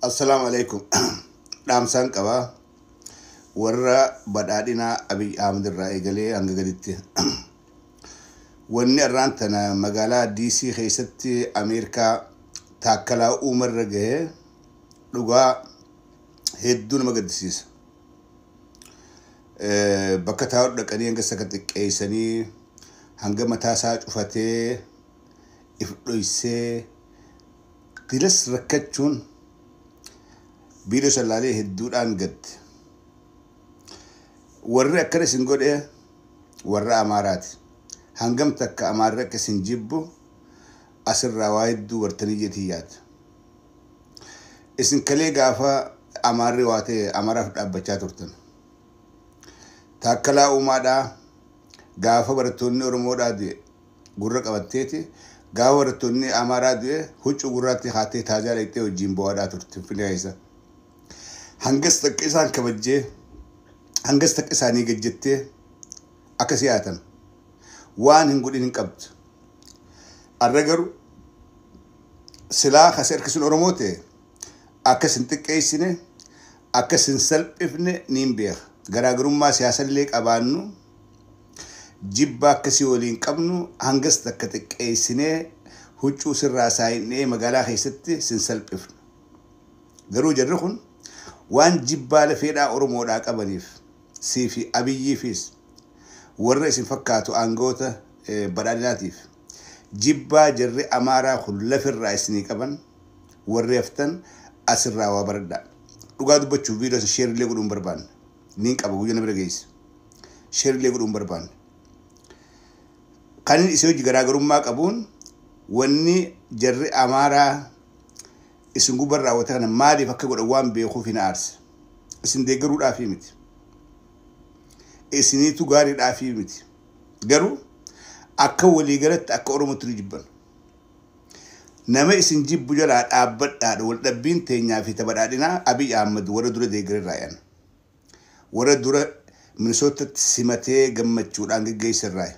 Assalaamu alaikum. Dhaamsaan qabaa warra badhaadhinaa Abiy Ahmed irraa eegalee hanga gaditti. Wanni irraan tana magaalaa DC keessatti Ameerikaa Taakkalaa Uumarra gahee dhugaa hedduu nama gaddisiisa. Bakka taa'u dhaqanii hanga saka xiqqeessanii, hanga mataa isaa cufatee if dhoysee dilas rakkachuun viidiyoo sallaalee hedduudhaan gadde. Warri akkana isin godhe warra Amaaraati. Hangam takka Amaarri akka isin jibbu asirraa waa hedduu bartanii jeetii yaada. Isin kalee gaafa Amaarri waa ta'e Amaaraaf dhaabbachaa turtan. Taakkalaa Uumaadhaa gaafa barattoonni Oromoodhaa du'e gurra qabatteeti, gaafa barattoonni Amaaraa du'e huccuu gurraatti haatee taajaa dhaqxee wajjin bo'aadhaa turte Finfinnee keessa. Hangas takka isaan kabajjee, hangas takka isaanii gajjettee akka si'aatan waan hin godhin hin qabdu. Arra garuu silaa kasi harkisuun Oromoo ta'e akkas hin xiqqeessine, akkas hin salphifne niin beeka. Garaagarummaa siyaasallee qabaannu, jibba akkasii waliin qabnu, hangas takka xiqqeessinee huccuu sirraa saayinnee magaalaa keessatti sin salphifnu. Garuu jarri kun waan jibbaa lafeedhaa Oromoodhaa qabaniif sii fi Abiyyiifis warra isin fakkaatu aangoota badhaadhinaatiif jibbaa jarri Amaaraa kun lafirraa isinii qaban, warri haftan asirraa waa baradhaa. Dhugaa dubbachuuf viidiyoo isin sheerillee godhuu hin barbaanne. Niin qaba, guyyaa na bira geesse. Sheerillee godhuu hin barbaanne. Kan inni isii hojii garaagarummaa qabuun wanni jarri Amaaraa isin gubbarraa raawwate kana maaliif akka godhan waan beekuuf hin aarse. Isin deeggaruudhaafii miti. Isiniitu gaariidhaafii miti. Garuu akka waliigalatti akka Oromootti nu jibban. Nama isin jibbu jalaa dhaabbadhaadha. Wal dhabbiin teenyaa fi badhaadhinaa Abiy Ahmed warra dura deeggarerraa yan. Warra dura Minisootatti simatee gammachuudhaan geggeessirraa.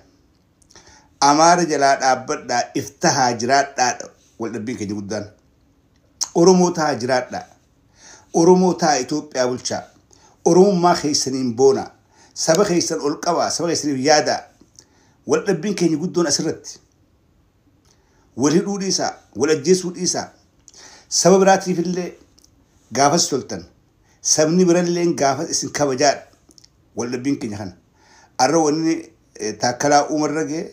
Amaara jalaa dhaabbadhaa, iftahaa jiraadhaadha wal dhabbiin keenya guddaan. Oromoo tahaa jiraadhaa. Oromoo tahaa Itoophiyaa bulchaa. Oromummaa keessaniin boonaa. Saba keessan ol qabaa. Saba keessaniif yaadaa. Wal dhabbiin keenya guddoon asirratti. Wal hidhuu dhiisaa. Wal ajjeesuu dhiisaa. Saba biraatiif illee gaafas toltan. Sabni birallee gaafas isin kabajaadha. Wal dhabbiin keenya kana. Arra wanni Taakkalaa Uumarra ga'e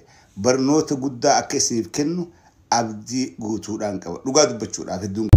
barnoota guddaa akka isiniif kennu abdii guutuudhaan qaba. Dhugaa dubbachuudhaaf hedduun.